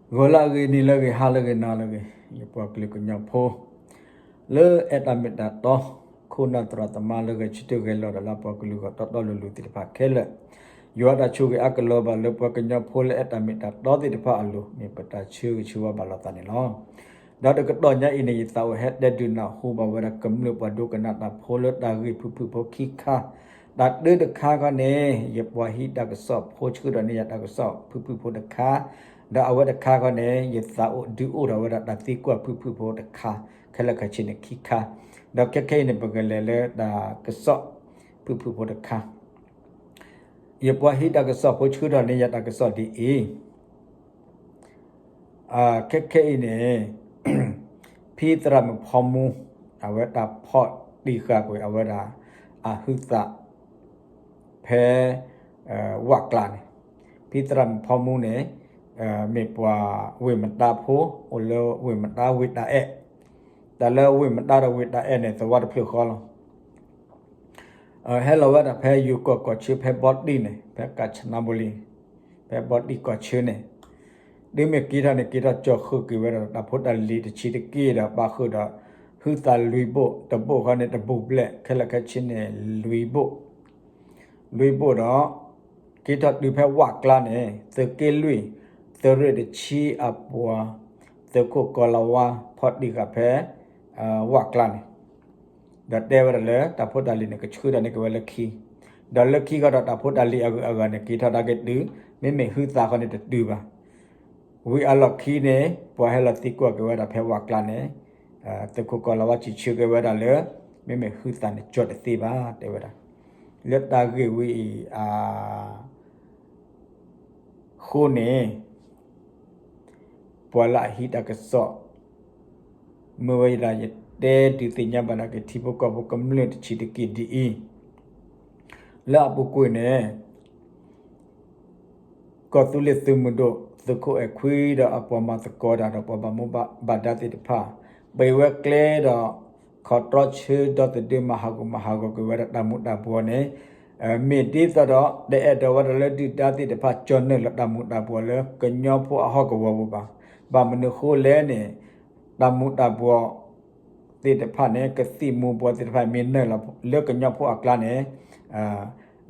ဂီၤလၢအဂ့ၤ နံၤလၢအဂ့ၤ ဟါလၢအဂ့ၤ နၤလၢအဂ့ၤ ယပှၤကလုာ်ကညီဖိ လၢအဲၣ်တၢ်မ့ၢ်တၢ်တီ ခိၣ်နၢ်သရၣ်သမါလၢဂဲၤဆၢထၢၣ်ဂဲၤလီၤဒီးလၢအပှၤကလုာ်ဂီၢ်တီတီလိၤလိၤသ့ၣ်တဖၣ်ခဲလၢာ်, ယွၤတၢ်ဆိၣ်ဂ့ၤအါကလီၤဘၣ်လၢပှၤကညီဖိလၢအဲၣ်တၢ်မ့ၢ်တၢ်တီသ့ၣ်တဖၣ်အလိၤ မ့ၢ်ပတၢ်ဆၢဂ့ၤဆၢဝါဘၣ်လိာ်သးန့ၣ်လီၤ. ဒီးတကတီၢ်ညါအံၤန့ၣ် ယသးအိၣ်ဟဲတဲဒုးနၢ်ဟူဘၣ်ဝဲဒၣ်ကမျၢၢ်ပှၤဒိကနၣ်တၢ်ဖိလၢတၢ်ဂ့ၢ်ဖုၣ်ဖုၣ်ဖိခံခါ, တၢ်တၢတခါခီန့ၣ် ယပှၤဟံးတၢ်ကစီၣ်ဖိဆှၢထီၣ်န့ၢ်ယၤတၢ်ကစီၣ်ဖုၣ်ဖုၣ်ဖိတခါ, ဒီးအဝဲတခါခီန့ၣ် ယသးအိၣ်ဒုးအိၣ်ထီၣ်ဝဲဒၣ်တၢ်သံကွၢ်ဖုၣ်ဖုၣ်ဖိတခါ, ခဲလၢာ်ခဲဆ့န့ၣ်ခံခါ, ဒီးခဲခဲအံၤန့ၣ် ပကလဲၤလၢတၢ်ကစီၣ်ဖုၣ်ဖုၣ်ဖိတခါ ယပှၤဟံးတၢ်ကစီၣ်ဖိဆှၢထီၣ်န့ၢ်ယၤတၢ်ကစီၣ်ဒ်အံၤ, ခဲခဲအံၤန့ၣ် ဖံသရၣ်မုၣ်ဖီမူ အဝဲတၢ်ဖီၣ်တံၢ်ဃာ်ကွံာ်အဝဲဒၣ် အဟုသး ဖဲ ဝၣ်ကျါန့ၣ်, ဖံသရၣ်မုၣ်ဖီမူန့ၣ် မ့ၢ်ပှၤဝ့ၢ်မတါဖိ အိၣ်လၢဝ့ၢ်မတါဝ့ၢ်တၢ်အဲၣ်, တၢ်လၢဝ့ၢ်မတါဒီးဝ့ၢ်တၢ်အဲၣ်န့ၣ် သဝီတဖျၢၣ်ဃီလီၤ. ဟဲလီၤဝဲဒၣ်ဖဲယိၤကီၢ်ကီၢ်ဆၢဖဲဘီတံၢ်န့ၣ် ဖဲကၣ်ဆနါဘိလံ, ဖဲဘီတံၢ်ကီၢ်ဆၢန့ၣ်, တုၤမ့ၢ်က့ၤထီၣ်န့ၣ် က့ၤထီၣ်ကၠီၤဃုာ်က့ၤဝဲဒၣ်တၢ်ဖိတၢ်လံၤတဆံးတက့ၢ်ဒီး ပာ်ဃုာ်ဒီး ဟုသၣ်လွံၢ်ဘိၣ်, တဘိၣ်ဃီန့ၣ်တဘိၣ်ဘျဲၣ်, ခဲလၢာ်ခဲဆ့န့ၣ် လွံၢ်ဘိၣ်, လွံၢ်ဘိၣ်ဒီး က့ၤထီၣ်တုၤဖဲဝၣ်ကျါန့ၣ် သုးက့လွံၢ်, သုးရ့ၣ်တဆံအပှၤ သုးခိၣ်ကီၤလၤဝါ ဖီၣ်တံၢ်ဃာ်ဖဲ ဝၣ်ကျါန့ၣ်, ဒီးတဲဝဲဒၣ်လၢတၢ်ဖိတၢ်လံၤန့ၣ် ကဆှၢထီၣ်န့ၢ်က့ၤဝဲလၢခံ, ဒီးလၢခံဃီဒီးတၢ်ဖိတၢ်လံၤအဂုၤအဂၤန့ၣ် က့ၤထီၣ်ဒၣ်က့ၤတုၤ, မ့မ့ၢ်ဟုသၣ်ဃီန့ၣ်တတုၤဘၣ်. ဝံၤအလီၢ်ခံန့ၣ် ပှၤဟဲလီၤသံကွၢ်က့ၤဝဲဒၣ်ဖဲဝၣ်ကျါန့ၣ်, သုးခိၣ်ကီၤလၤဝါစံးဆၢက့ၤဝဲဒၣ်လၢ မ့မ့ၢ်ဟုသၣ်န့ၣ်ကၠီၤတသ့ဘၣ် တဲဝဲဒၣ်, လၢတၢ်ဂ့ၢ်ဝံၤအံၤ အဃိန့ၣ် ပှၤလၢအဟံးတၢ်ကစီၣ် မ့ၢ်ဝဲဒၣ် ယတဲဒုးသ့ၣ်ညါဘၣ်ဒၣ်က့ၤထံဖိကီၢ်ဖိကမျၢၢ်တဆံးတက့ၢ်ဒ်အံၤ, လၢအပူၤကွံာ်န့ၣ် ကီၢ်သူလ့ၤသုးမုၢ်ဒိၣ် သုးခိၣ်အဲၣ်ခွံဒီးအပှၤမၤသကိးတၢ်ဒီးပှၤဘၣ်မူဘၣ်ဒါသ့ၣ်တဖၣ် ပှ့ၤဝဲကျဲဒီး ခီၣ်တြီဆၢဒီသဒၢမၤဟးဂီၤမၤဟးဂီၤက့ၤဝဲဒၣ်တၢ်မူၤတၢ်ဘှီးန့ၣ်, မ့ၢ်ဒ်သိးဒီး တအဲၣ်ဒိးဝဲဒၣ်လၢဒုၣ်ဒါသ့ၣ်တဖၣ် ကၠီၤနုာ်လီၤတၢ်မူၤတၢ်ဘှီးလၢကညီဖိအဟီၣ်ကဝီၤပူၤဘၣ်. ဘၣ်မနုၤဃိလဲၣ်န့ၣ် တၢ်မူၤတၢ်ဘှီးသ့ၣ်တဖၣ်န့ၣ် ကသံၣ်မူၤဘှီးသ့ၣ်တဖၣ်မ့ၢ်နုာ်လီၤလၢကညီဖိအကျါန့ၣ်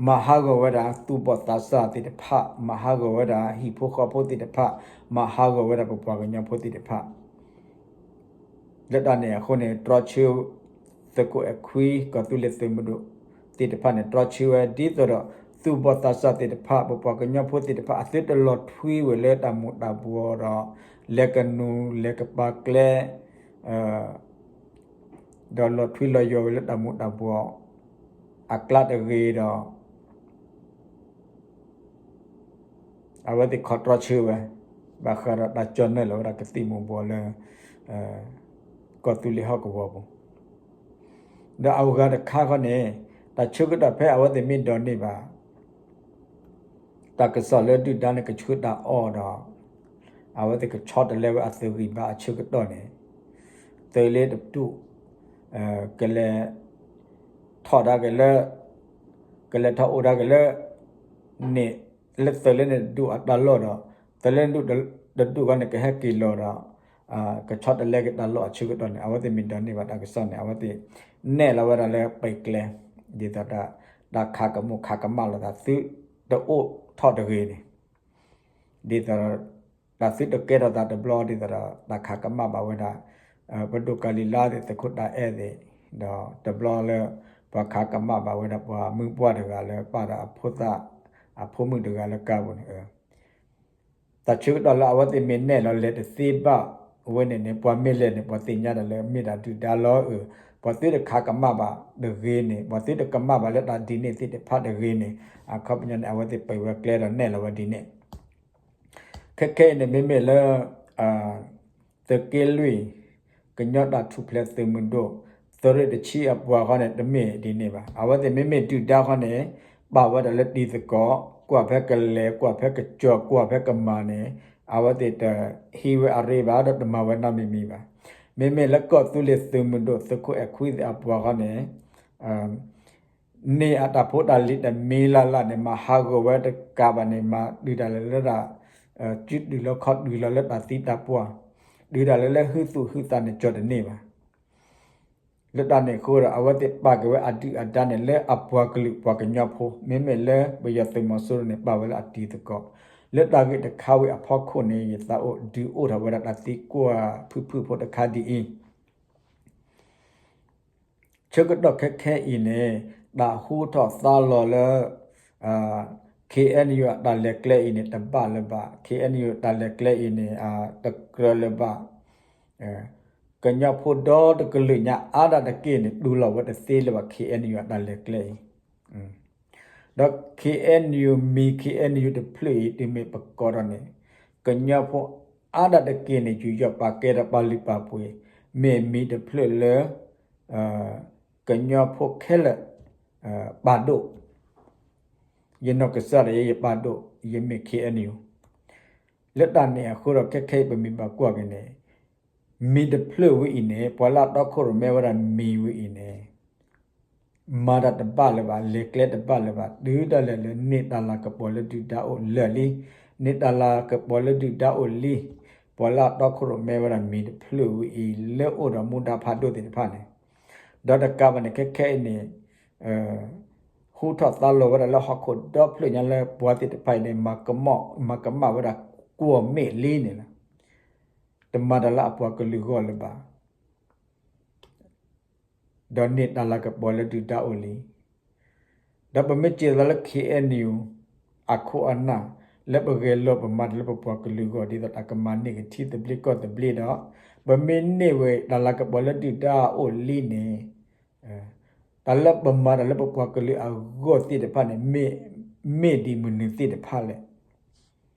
မၤဟးဂီၤဝဲဒၣ်သူၣ်ဘီၣ်သးစၢ်သ့ၣ်တဖၣ်, မၤဟးဂီၤဝဲဒၣ်ဟံၣ်ဖိဃီဖိသ့ၣ်တဖၣ်, မၤဟးဂီၤဝဲဒၣ်ပပှၤကညီဖိသ့ၣ်တဖၣ် လၢတၢ်န့ၣ်အဃိန့ၣ် တြီဆၢ သုးခိၣ်အဲၣ်ခွံ ကီၢ်သူလ့ၤသုးမုၢ်ဒိၣ်သ့ၣ်တဖၣ်န့ၣ် တြီဆၢဝဲဒ်သိးဒီး သူၣ်ဘီၣ်သးစၢ်သ့ၣ်တဖၣ် ပပှၤကညီဖိသ့ၣ်တဖၣ် အသုတလီၤထွံဝဲလၢတၢ်မူၤတၢ်ဘှီးဒီး လဲၤကနူၤလဲၤကပာ်ကျဲ ဒီးလီၤထွံလီၤယွၤဝဲလၢတၢ်မူၤတၢ်ဘှီးအကျါတဂ့ၤဒီး အဝဲသ့ၣ်ခီၣ်တြီဆၢဝဲ ဘၣ်ဃးဒီးတၢ်ကၠီၤနုာ်လီၤဝဲဒၣ်ကသံၣ်မူၤဘှီးလၢ ကီၢ်သူလ့ၤဟီၣ်ကဝီၤပူၤ ဒီးအဂၤတခါခီန့ၣ် တၢ်ဆၢကတီၢ်ဖဲအဝဲသ့ၣ်မ့ၢ်ဒိးန့ၢ်ဘၣ် တၢ်ကစီၣ်လၢဒုၣ်ဒါန့ၣ်ကဆှၢတၢ်အီၣ်ဒီး အဝဲသ့ၣ်ကဆီတလဲဝဲအသုးဂံၢ်ဘါအဆၢကတီၢ်န့ၣ် သုးလ့တဒူၣ် ကလဲၤထီၣ်ဒါက့ၤလၢ ကလဲၤထီၣ်အိၣ်ဒါက့ၤလၢ န့ၣ် လၢသုးလ့န့ၣ်တဒူၣ်အတၢ်လီၢ်ဒီး သုးလ့န့ၣ်တဒူၣ်ခီန့ၣ် ကဟဲက့ၤလီၤဒီး ကဆီတလဲက့ၤတၢ်လီၢ်အဆၢကတီၢ်န့ၣ် အဝဲသ့ၣ်မ့ၢ်ဒိးန့ၢ်ဘၣ်တၢ်ကစီၣ်န့ၣ် အဝဲသ့ၣ်နဲၣ်လီၤဝဲဒၣ်လၢပှဲၤကျဲ ဒ်သိးတၢ် တၢ်ခးကမူၣ်ခးကမၣ်လိာ်သးသုတအိၣ်ထီၣ်တဂ့ၤန့ၣ် ဒ်သိး တၢ်သုတကဲထီၣ်သးတဘျီ ဒ်သိးဒီး တၢ်ခးကမၣ်ဘၣ်ဝဲဒၣ် ပဒိၣ်ကၤလံၤလါသ့ၣ် သုးခိၣ်တၢ်အဲၣ်သ့ၣ် ဒီးတဘျီလၢ ပှၤခးကမၣ်ဘၣ်ဝဲဒၣ် ပှၤမုၢ်ပှၢ်တဂၤလၢပာ်ဒီးအဖိသၣ် အဖိမုၣ်တဂၤလၢကါပူၤန့ၣ် တၢ်ဆၢကတီၢ်လၢအဝဲသ့ၣ်မ့ၢ်နဲၣ်လီၤလဲၤတသ့ဘၣ်ဝဲန့ၣ်န့ၣ် ပှၤမ့ၢ်လဲၤန့ၣ် ပှၤသ့ၣ်ညါဒီးလၢမ့ၢ်ဒၣ်ဒုၣ်ဒါလီၤအုး ပှၤသုတခးကမၣ်ဘၣ်တဂ့ၤန့ၣ် ပှၤသုတကမၣ်ဘၣ်လၢတၢ်ဒ်န့ၣ်သ့ၣ်တဖၣ်တဂ့ၤန့ၣ် အခီပညီန့ၣ် အဝဲသ့ၣ်ပှဲၤဝဲကျဲဒီးနဲၣ်လီၤဝဲဒ်န့ၣ် ခဲခဲအံၤန့ၣ် မ့မ့ၢ်လၢ သုးက့လွံၢ် ကညီတၢ်ထူၣ်ဖျဲးသုးမုၢ်ဒိၣ် သုးရ့ၣ်တဆံအပှၤဃီန့ၣ် တမ့ၢ်ဒ်န့ၣ်ဘၣ်. အဝဲသ့ၣ်မ့မ့ၢ်ဒုၣ်ဒါဃီန့ၣ် ပာ်ဝဲဒၣ်လၢတံၤသကိး ကွၢ်ဖဲကလဲၤ ကွၢ်ဖဲကစီၤ ကွၢ်ဖဲကမၤန့ၣ် အဝဲသ့ၣ်တဟံးဝဲအရ့ဘၣ် ဒီးတမၤဝဲနီတမံၤမံၤဘၣ်. မ့မ့ၢ်လၢကီၢ်သူလ့ၤသုးမုၢ်ဒိၣ် သုးခိၣ်အဲၣ်ခွံသ့ၣ်အပှၤဃီန့ၣ် န့ၢ်အတၢ်ဖိတၢ်လံၤတမံၤလၢ်လၢ်န့ၣ် မၤဟးဂီၤဝဲတကးဘၣ်န့ၣ် မၤဒုးတၢ်လၢလၢဒၣ် စုဒုၣ်လီၤခီၣ်ဒုၣ်လီၤလၢတၢ်သံတၢ်ပှၢ်, တုၤဒၣ်လဲာ်လၢဟုသူၣ်ဟုသးန့ၣ် ကၠီတန့ၢ်ဘၣ်. လၢတၢ်န့ၣ်အဃိဒီး အဝဲသ့ၣ်ပာ်က့ၤဝဲအဒုၣ်အဒါန့ၣ် လၢအပှၤကလုာ်ပှၤကညီဖိ, မ့မ့ၢ်လၢပယီၤသုးမီၤစိရိၤန့ၣ် ပာ်ဝဲလၢအတံၤသကိး, လၢတၢ်ဂ့ၢ်တခါဝံၤအဖီခိၣ်န့ၣ် ယသးအိၣ်ဒုးအိၣ်ထီၣ်ဝဲဒၣ်တၢ်သံကွၢ်ဖုၣ်ဖုၣ်ဖိတခါဒ်အံၤ ဆၢကတီၢ်ခဲခဲအံၤန့ၣ် တၢ်ဟူထီၣ်သါလီၤလၢ K N U အတၢ်လဲၤကျဲအံၤန့ၣ် တဘၣ်လၢၤဘၣ်. K N U တၢ်လဲၤကျဲအံၤန့ၣ် တကြၢးလၢၤဘၣ်. ကညီဖိဒီတကလုာ်ညါအါဒၣ်တက့ၢ်န့ၣ် တူၢ်လိာ်ဝဲတသ့လၢၤဘၣ် K N U အတၢ်လဲၤကျဲအံၤ ဒီး K N U မံၤ K N U တဖျၢၣ်အံၤ တုၤမ့ၢ်ပကိးဒီးန့ၣ် ကညီဖိအါဒၣ်တက့ၢ်န့ၣ် ယူးယီၣ်ပာ်ကဲဒီးပာ်လုၢ်ပာ်ပှ့ၤ, မ့ၢ်မံၤတဖျၢၣ်လၢ ကညီဖိခဲလၢာ် ပာ်ဒိၣ်, ယနီၢ်ကစၢ်ဒီးယဲယပာ်ဒိၣ်, ယမ့ၢ် K N U လၢတၢ်န့ၣ်အဃိဒီး ခဲခဲအံၤပမ့ၢ်ဘၣ်ကွၢ်က့ၤန့ၣ် မံၤတဖျၢၣ်ဝဲအံၤန့ၣ် ပှၤလၢအတီခိၣ်ရိၣ်မဲဝဲဒၣ်မံၤဝဲအံၤန့ၣ် မၤတၢ်တဘၣ်လၢၤဘၣ်, လဲၤကျဲတဘၣ်လၢၤဘၣ်, တုၤဒၣ်လဲာ်လၢန့ၢ်တၢ်လၤကပီၤလၢဒုၣ်ဒါအိၣ်လၢာ်လံ, န့ၢ်တၢ်လၤကပီၤလၢဒုၣ်ဒါအိၣ်လံ, ပှၤလၢအတီခိၣ်ရိၣ်မဲဝဲဒၣ်မံၤတဖျၢၣ်ဝဲအံၤ လၢအိၣ်ဒီးမူဒါဖးဒိၣ်သ့ၣ်တဖၣ်န့ၣ်, ဒီးတကးဘၣ်န့ၣ် ခဲခဲအံၤန့ၣ် ဟူထီၣ်သါလီၤဝဲဒၣ်လၢဟီၣ်ခိၣ်ဒီဖျၢၣ်ညါလၢပှၤသ့ၣ်တဖၣ်အံၤန့ၣ် မၤကမၣ်ဝဲဒၣ်ကွီၢ်မ့ၣ်လံန့ၣ်လီၤ. တမၤတၢ်လၢအပှၤကလုာ်အဂီၢ်လၢၤဘၣ် ဒီးန့ၢ်တၢ်လၤကပီၤလၢဒုၣ်ဒါအိၣ်လံ. ဒီးပမ့ၢ်စံးသးလၢ K N U အခိၣ်အနၢ် လၢပဂဲၤလိာ်ပမၤတၢ်လၢပပှၤကလုာ်အဂီၢ် ဒ်သိးတၢ်ကမၤန့ၢ်က့ၤထံသဘျ့ကီၢ်သဘျ့ဒီး ပမ့ၢ်န့ၢ်ဝဲတၢ်လၤကပီၤလၢဒုၣ်ဒါအိၣ်လံန့ၣ် တၢ်လၢပမၤတၢ်လၢပပှၤကလုာ်အဂီၢ်သ့ၣ်တဖၣ်န့ၣ် မ့ၢ်ဒ်မနုၤသ့ၣ်တဖၣ်လဲၣ်.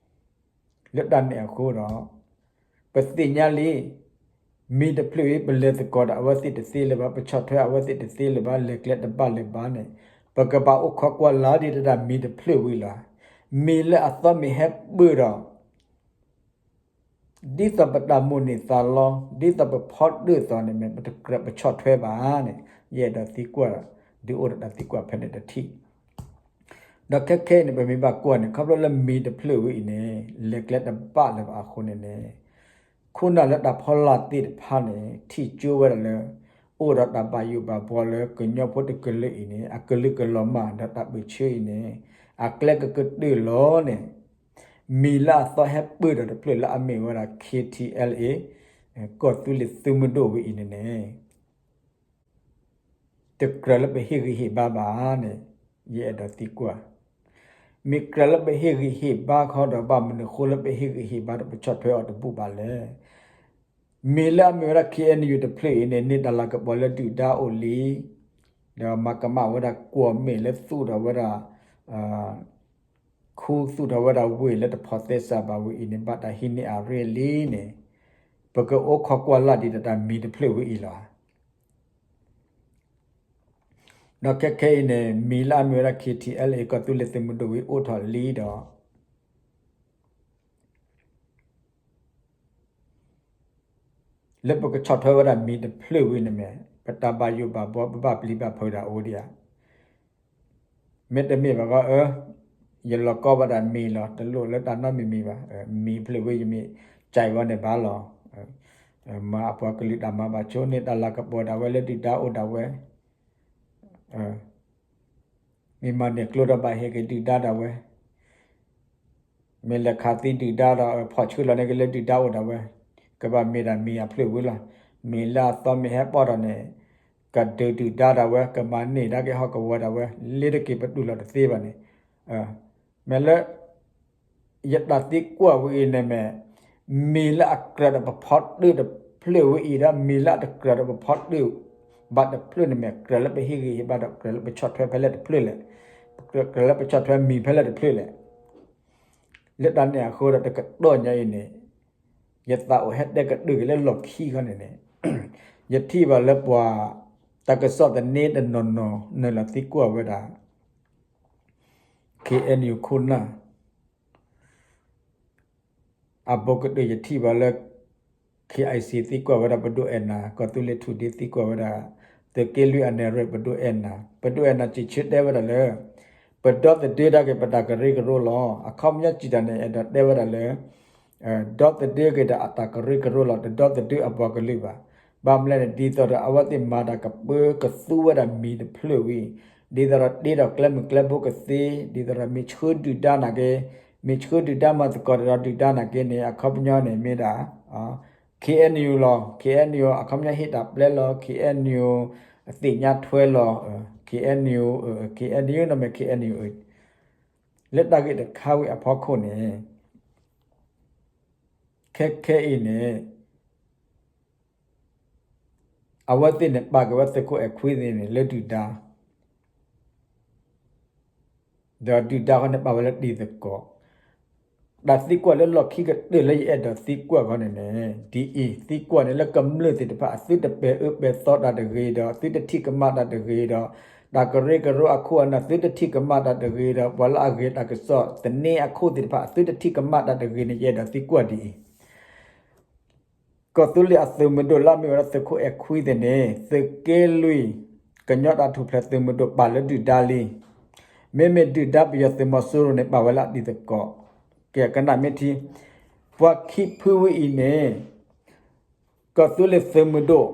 လၢတၢ်န့ၣ်အဃိဒီး ပသ့ၣ်ညါလံ မံၤတဖျၢၣ်အံၤ ပလဲၤသကိးဒီးအဝဲသ့ၣ်တသ့လၢၤဘၣ်, ပဆီၣ်ထွဲအဝဲသ့ၣ်တသ့လၢၤဘၣ်, လဲၤကျဲတဘၣ်လၢၤဘၣ်န့ၣ် ပကဘၣ်အိၣ်ခိးကွၢ်လၢ်ဒ်တၢ်မံၤတဖျၢၣ်ဝံၤလီၤ. မ့ၢ်လၢအသီမ့ၢ်ဟဲပၢၢ်ဒီး ဒ်သိးပတၢ်မိၣ်န့ၢ်သးလီ, ဒ်သိးပဖီတၢၣ်သီန့ၣ်မ့ၢ် ပတကြၢးပဆီၣ်ထွဲဘၣ်န့ၣ် ယအဲၣ်ဒိးသံကွၢ် ဒုးအိၣ်ဒီးတၢ်သံကွၢ်ဖဲန့ၣ်တထံၣ်. ဒီးခဲခဲအံၤန့ၣ် ပမ့ၢ်ဘၣ်ကွၢ်န့ၣ် ခီဖျိလၢမံၤတဖျၢၣ်ဝဲအံၤန့ၣ် လဲၤကျဲတဘၣ်လၢၤဘၣ်အဃိန့ၣ်န့ၣ် ခိၣ်နၢ်လၢတၢ်ဖီလာ်သ့ၣ်တဖၣ်န့ၣ် ထံၣ်ကၠိဝဲဒၣ်လၢ အိၣ်ဒီးတၢ်ဘၣ်ယိၣ်ဘၣ်ဘှီလၢကညီဖိတကလုာ်အံၤန့ၣ် အကလုာ်ကလီၤမၢ်ဒီးတၢ်ပၢၢ်ဆၢအံၤန့ၣ် အကျဲကကတၢၢ်လီၤန့ၣ် မံၤလၢအသီဟဲပၢၢ်ဒီးတဖျၢၣ်လၢအမ့ၢ်ဝဲဒၣ် K T L A ကီၢ်သူလ့ၤသုးမုၢ်ဒိၣ်ဝဲအံၤန့ၣ်န့ၣ် တကြၢးလၢပဟ့ၣ်ဂံၢ်ဟ့ၣ်ဘါဘၣ်န့ၣ် ယအဲၣ်ဒိးသံကွၢ်. မ့ၢ်ကြၢးလၢပဟ့ၣ်ဂံၢ်ဟ့ၣ်ဘါခီဒီး ဘၣ်မနုၤအဃိလၢပဟ့ၣ်ဂံၢ်ဟ့ၣ်ဘါဒီးပဆီၣ်ထွဲအီၤတဘူၣ်ဘၣ်လဲၣ်. မ့ၢ်လၢအမ့ၢ်ဝဲဒၣ် K N U တဖျၢၣ်အံၤန့ၣ် န့ၢ်တၢ်လၤကပီၤလၢဒုၣ်ဒါအိၣ်လံ ဒီးမၤကမၣ်ဝဲဒၣ်ကွီၢ်မ့ၣ်လၢသူၣ်ထီၣ်ဝဲဒၣ် ခူသူၣ်ထီၣ်ဝဲဒၣ်ဝ့ၢ်လၢတဖိးသဲစးဘၣ်ဝဲအံၤန့ၣ် ဘၣ်တၢ်ဟံးန့ၢ်အရ့လံန့ၣ် ပကအိၣ်ခိးကွၢ်လၢ်ဒ်တၢ်မံၤတဖျၢၣ်ဝဲအံၤလီၤ. ဒီးခဲခဲအံၤန့ၣ် မံၤလၢအမ့ၢ်ဝဲဒၣ် K T L A ကီၢ်သူလ့ၤသုးမုၢ်ဒိၣ်ဝဲအိၣ်ထီၣ်လံဒီး လၢပကဆီၣ်ထွဲဝဲဒၣ်မံၤတဖျၢၣ်ဝဲန့ၣ်မ့ၢ် ပတၢ်ဘၣ်ယိၣ်ဘၣ်ဘှီ ပဘၣ်ပျံၤဘၣ်ဖုးဒၣ်အိၣ်ဒံးဧါ. မ့တမ့ၢ်ဘၣ်ကီ အၢ ယလီၤကီဘၣ်ဒၣ်မံၤလီၤ တလိၣ်လၢတၢ်နီတမံၤမံၤဘၣ်. မံၤဖျၢၣ်ဝဲယမ့ၢ်စံးဝဲန့ၣ်ဘၣ်လီၤ. မၤအပှၤကလုာ်တၢ်မၤဘၣ်ဆိ န့ၢ်တၢ်လၤကပီၤဒၣ်ဝဲလၢဒုၣ်ဒါအိၣ်ဒၣ်ဝဲ မ့ၢ်မၤန့ၢ်ကျိဒီးဘၣ်ဟ့ၣ်က့ၤဒုၣ်ဒါဒၣ်ဝဲ, မ့ၢ်လဲၤခးသံဒုၣ်ဒါဒီး ဖီၣ်ဆှၢလီၤန့ၢ်က့ၤလၢဒုၣ်ဒါအိၣ်ဒၣ်ဝဲ, ကဘၣ်မ့ၢ်ဒၣ်မံၤအဖျၢၣ်ဝဲလီၤ. မ့ၢ်လၢအသီမ့ၢ်ဟဲပၢၢ်ဒီးန့ၣ် ကဒုးဒုၣ်ဒါဒၣ်ဝဲ, ကမၤန့ၢ်ဒၣ်က့ၤဟီၣ်ကဝီၤဒၣ်ဝဲ, လ့ၤတက့ၤပတူၢ်လိာ်တသ့ဘၣ်န့ၣ်, မ့ၢ်လၢ ယတၢ်သံကွၢ်ဝဲအံၤန့ၣ်မ့ၢ် မ့ၢ်လၢအကြၢးဒီးပဖီတၢၣ်တဖျၢၣ်ဝဲအံၤဒီး မ့ၢ်လၢအတကြၢးဒီးပဖီတၢၣ်ဘၣ်တဖျၢၣ်န့ၣ်မ့ၢ် ကြၢးလၢပဟ့ၣ်ဂံၢ်ဟ့ၣ်ဘါဒီး ကြၢးလၢပဆီၣ်ထွဲဖဲလဲၣ်တဖျၢၣ်လဲၣ်, ကြၢးလၢပဆီၣ်ထွဲမံၤဖဲလဲၣ်တဖျၢၣ်လဲၣ်. လၢတၢ်န့ၣ်အဃိဒီးတကတီၢ်ညါအံၤန့ၣ် ယသးအိၣ်ဟဲတဲကတၢၢ်က့ၤလၢလီၢ်ခံခီန့ၣ်န့ၣ် ယထံၣ်ဘၣ်လၢပှၤ တၢ်ကစီၣ်သန့တနီၤနီၤ နုာ်လီၤသံကွၢ်ဝဲဒၣ် K N U ခိၣ်နၢ် အဘူးကတၢၢ်ယထံၣ်ဘၣ်လၢ K I C သံကွၢ်ဝဲဒၣ်ပဒိၣ်အဲၣ်နၤ, ကီၢ်သူလ့ၤထူၣ်ဒ့သံကွၢ်ဝဲဒၣ် သုးက့လွံၢ်အနဲၣ်ရွဲၣ်ပဒိၣ်အဲၣ်နၤ, ပဒိၣ်အဲၣ်နၤစံးဆၢတဲဝဲဒၣ်လၢ ပဒီသဒၢဒၣ်က့ၤပတၢ်ကရၢကရိလီၤ. အခီပညီစံးတၢ်န့ၣ် အဲၣ်ဒိးတဲဝဲဒၣ်လၢ ဒီသဒၢက့ၤဒီးအတၢ်ကရၢကရိလီၤ, တဒီသဒၢအပှၤကလုာ်ဘၣ်. ဘၣ်မနုၤလဲၣ်န့ၣ် ဒ်သိးဒီးအဝဲသ့ၣ်မၤတၢ်ကပၢကသူဝဲဒၣ်မံၤတဖျၢၣ်ဝံၤ, ဒ်သိးဒီးတ့ဒီးကျဲမုၢ်ကျဲဘိကသ့, ဒ်သိးဒီးမ့ၢ်ဆှၢဒုၣ်ဒါနာ်က့, မ့ၢ်ဆှၢဒုၣ်ဒါမၤသကိးတၢ်ဒီးဒုၣ်ဒါနာ်က့န့ၣ် အခီပညီန့ၣ်မ့ၢ်ဒၣ် ခ့ၣ်အဲၣ်ယူၣ်လီၤ. ခ့ၣ်အဲၣ်ယူၣ် အခီပညီဟ့ၣ်တၢ်ပျဲလီၤ. ခ့ၣ်အဲၣ်ယူၣ် သ့ၣ်ညါထွဲလီၤ. ခ့ၣ်အဲၣ်ယူၣ်, ခ့ၣ်အဲၣ်ယူၣ် နီၢ်မ့ၢ်ခ့ၣ်အဲၣ်ယူၣ် လၢတၢ်ဂ့ၢ်တခါဝံၤအဖီခိၣ်န့ၣ် ခဲခဲအံၤန့ၣ် အဝဲသ့ၣ်န့ၣ်ပာ်က့ၤဝဲသုးခိၣ်အဲၣ်ခွံသ့ၣ်န့ၣ် လၢဒုၣ်ဒါ ဒီးဒုၣ်ဒါဃီန့ၣ်ပာ်ဝဲလၢတံၤသကိး. တၢ်သံကွၢ်လၢလီၢ်ခံကတၢၢ်လၢယအဲၣ်ဒိးသံကွၢ်ဃီန့ၣ်န့ၣ် ဒ်အံၤ, သံကွၢ်န့ၣ်လၢကမျၢၢ်သ့ၣ်တဖၣ် အသုတပဲာ်အၢပဲာ်သီတၢ်တဂ့ၤဒီး သုတထံၣ်ကမၣ်တၢ်တဂ့ၤဒီး တၢ်ကရၢကရိအခိၣ်အနၢ် သုတထံၣ်ကမၣ်တၢ်တဂ့ၤဒီး ပှၤလၢအဂဲၤတၢ်ကစီၣ်သန့အခိၣ်သ့ၣ်တဖၣ် အသုတထံၣ်ကမၣ်တၢ်တဂ့ၤန့ၣ် ယအဲၣ်ဒိးသံကွၢ်ဒ်အံၤ ကီၢ်သူလ့ၤအသုးမုၢ်ဒိၣ်လၢအမ့ၢ်ဝဲဒၣ်သုးခိၣ်အဲၣ်ခွံသ့ၣ်န့ၣ် သုးက့လွံၢ် ကညီတၢ်ထူၣ်ဖျဲးသုးမုၢ်ဒိၣ်ပာ်လၢဒုၣ်ဒါလံ. မ့မ့ၢ်ဒုၣ်ဒါပယီၤသုးမီၤစိရိၤန့ၣ် ပာ်ဝဲလၢအတံၤသကိး. ကဲကနၣ်မ့ၢ်ထံ, ပှၤခံဖုဝဲအံၤန့ၣ် ကီၢ်သူလ့ၤသုးမုၢ်ဒိၣ်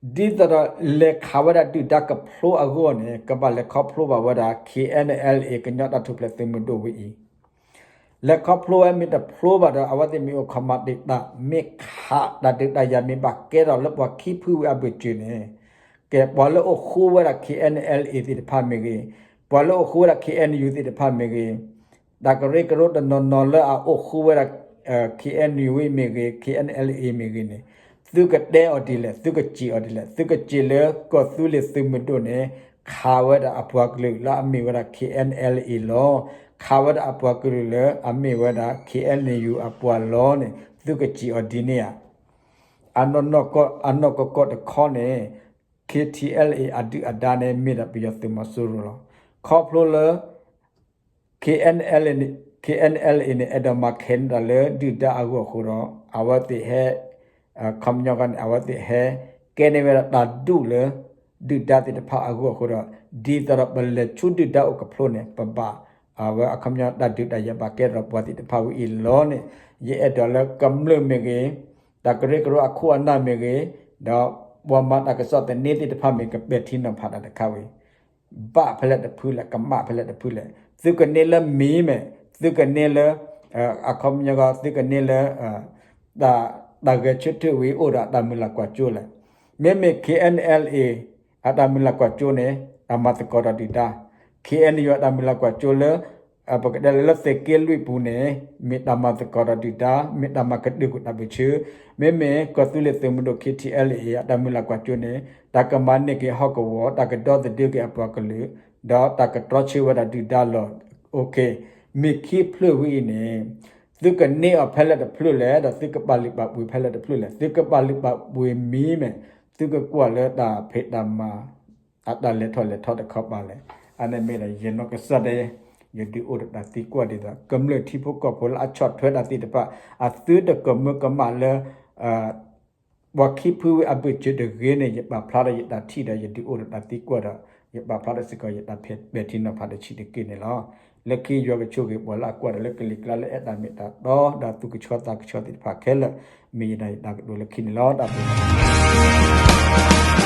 ဒ်သိးဒီးလဲၤခးဝဲဒၣ်ဒုၣ်ဒါကဖျိအဂီၢ်န့ၣ် ကဘၣ်လဲၤခီဖျိဘၣ်ဝဲဒၣ် ခ့ၣ်အဲၣ်ယူၣ် ကညီတၢ်ထူၣ်ဖျဲးသုးမုၢ်ဒိၣ်ဝဲအံၤ လဲၤခီဖျိဝဲမ့ၢ်တဖျိဘၣ်ဒီး အဝဲသ့ၣ်မ့ၢ်အိၣ်ခိးမၤတ့ၢ်တၢ် မ့ၢ်ခးတၢ်ဒုးတၢ်ယၤမ့ၢ်ဘၣ်ကဲထီၣ်လၢပှၤခံဖုဝံၤအဘၢၣ်စၢၤန့ၣ်, ကဲပှၤလၢအိၣ်ဃူဝဲဒၣ် ခ့ၣ်အဲၣ်ယူၣ် သ့ၣ်တဖၣ်မ့ၢ်ဂ့ၤ, ပှၤလၢအိၣ်ဃူဝဲဒၣ် ခ့ၣ်အဲၣ်ယူၣ် သ့ၣ်တဖၣ်မ့ၢ်ဂ့ၤ, တၢ်ကရၢကရိတနီၤနီၤလၢအအိၣ်ဃူဝဲဒၣ် ခ့ၣ်အဲၣ်ယူၣ် မ့ၢ်ဂ့ၤ, ခ့ၣ်အဲၣ်ယူၣ် မ့ၢ်ဂ့ၤန့ၣ်, သုကတဲအီၤဒ်လဲၣ်, သုကစံးအီၤဒ်လဲၣ်, သုကစံးလၢကီၢ်သူလ့ၤသုးမုၢ်ဒိၣ်န့ၣ် ခးဝဲဒၣ်အပှၤကလုာ်လၢအမ့ၢ်ဝဲဒၣ် ခ့ၣ်အဲၣ်ယူၣ် လီၤ, ခးဝဲဒၣ်အပှၤကလုာ်လၢအမ့ၢ်ဝဲဒၣ် ခ့ၣ်အဲၣ်ယူၣ် အပှၤလီၤန့ၣ် သုကစံးအီၤဒ်န့ၣ်ဧါ. အနီၢ်နီၢ်ကီၢ်ကီၢ်တခီန့ၣ် ခ့ၣ်ထံၣ်အဲၣ်ယူၣ် အဒုၣ်အဒါန့ၣ် မ့ၢ်ဒၣ်ပယီၤသုးမီၤစိရိၤလီၤ. ခီဖျိလၢ ခ့ၣ်အဲၣ်ယူၣ် ခ့ၣ်အဲၣ်ယူၣ် န့ၣ် အဲၣ်ဒိးမၤခဲးန့ၢ်တၢ်လၢဒုၣ်ဒါအဂီၢ်အဃိဒီး အဝဲသ့ၣ်ဟဲ ခီပညီန့ၣ် အဝဲသ့ၣ်ဟဲ ကဲန့ၢ်ဝဲဒၣ်တၢ်ဒူၣ်လၢ ဒုၣ်ဒါသ့ၣ်တဖၣ်အဂီၢ်အဃိဒီး ဒ်သိးဒီးပလဲၤဆူဒုၣ်ဒါအိၣ်ကဖျိန့ၣ် ပဘၣ် အဝဲအခီပညီတၢ်ဒုးတၢ်ယၤဘၣ်ကဲထီၣ်ပှၤသ့ၣ်တဖၣ်ဝဲအံၤလီၤန့ၣ်, ယအဲၣ်ဒိးလၢကမျၢၢ်မ့ၢ်ဂ့ၤ, တၢ်ကရၢကရိအခိၣ်အနၢ်မ့ၢ်ဂ့ၤ, ဒီးပှၤမၤတၢ်ကစီၣ်သန့သ့ၣ်တဖၣ်မ့ၢ်ကပဲာ်ထံနီၤဖးတၢ်တခါဝံၤ ဘၣ်ဖဲလဲၣ်တဖုလဲၣ်, ကမၣ်ဖဲလဲၣ်တဖုလဲၣ်, သုကန့ၢ်လၢမံၤမ့ၢ်, သုကန့ၢ်လၢ အခီပညီ သုကန့ၢ်လၢ တၢ်ဂဲၤဆၢထၢၣ်ဝံၤအိၣ်ဒီးအတၢ်မုၢ်လၢ်ကွၢ်စိလဲၣ်. မ့မ့ၢ် ခ့ၣ်အဲၣ်ယူၣ် အတၢ်မုၢ်လၢ်ကွၢ်စိန့ၣ် တၢ်မၤသကိးဒီးဒုၣ်ဒါ, ခ့ၣ်အဲၣ်ယူၣ် အတၢ်မုၢ်လၢ်ကွၢ်စိလၢ ပကတဲလၢ လၢသုးက့လွံၢ်ပူၤန့ၣ် မ့ၢ်တၢ်မၤသကိးဒီးဒုၣ်ဒါ, မ့ၢ်တၢ်မၤကဒုးကွံာ်တၢ်ဘၢၣ်စၢၤ, မ့မ့ၢ်ကီၢ်သူလ့ၤသုးမုၢ်ဒိၣ် ခ့ၣ်ထံၣ်အဲၣ်ယူၣ် အတၢ်မုၢ်လၢ်ကွၢ်စိန့ၣ် တၢ်ကမၤန့ၢ်က့ၤဟီၣ်ကဝီၤ, တၢ်ကဒီသဒၢက့ၤအပှၤကလုာ်, ဒီးတၢ်ကတြီဆၢဝဲဒၣ်ဒုၣ်ဒါလီၤ. မ့ၢ်ခံဖျၢၣ်ဝဲအံၤန့ၣ် သုကန့ၢ်အီၤဖဲလဲၣ်တဖျၢၣ်လဲၣ်, ဒီးသုကပာ်လုၢ်ပာ်ပှ့ၤဖဲလဲၣ်တဖျၢၣ်လဲၣ်, သုကပာ်လုၢ်ပာ်ပှ့ၤမံၤမ့ၢ် သုကကွၢ်လၢတၢ်ဖံးတၢ်မၤ အတၢ်လဲၤထီၣ်လဲၤထီတခီပၤလဲၣ်. အန့ၣ်မ့ၢ်ဒၣ်ယနီၢ်ကစၢ်ဒၣ် ယဒုးအိၣ်ဒီးတၢ်သံကွၢ်ဒ်သိး ကမျၢၢ်ထံဖိကီၢ်ဖိလၢအဆီၣ်ထွဲတၢ်သ့ၣ်တဖၣ် အသုတကမၢကမၣ်လၢ ပှၤခံဖုဝံၤအဘၢၣ်စၢၤတဂ့ၤန့ၣ် ယပာ်ဖျါဒီးယတၢ်ထံၣ်ဒီးယဒုးအိၣ်ဒီးတၢ်သံကွၢ်ဒီး ယပာ်ဖျါဒီးစ့ၢ်ကီးယတၢ်ပဲာ်ထံနီၤဖးတဆံးတက့ၢ်န့ၣ်လီၤ. လၢခံယွၤကဆိၣ်ဂ့ၤပှၤလၢအကွၢ်ဒီးလၢကလံၤကျါလၢ အဲၣ်တၢ်မ့ၢ်တၢ်တီ ဒီးသူၣ်ကဆှီသးကဆှီသ့ၣ်တဖၣ်ခဲလၢာ် မ့ၢ်ယတၢ်ယတၢ်ကတိၤလၢခံန့ၣ်လီၤ. တၢ်ဘျုး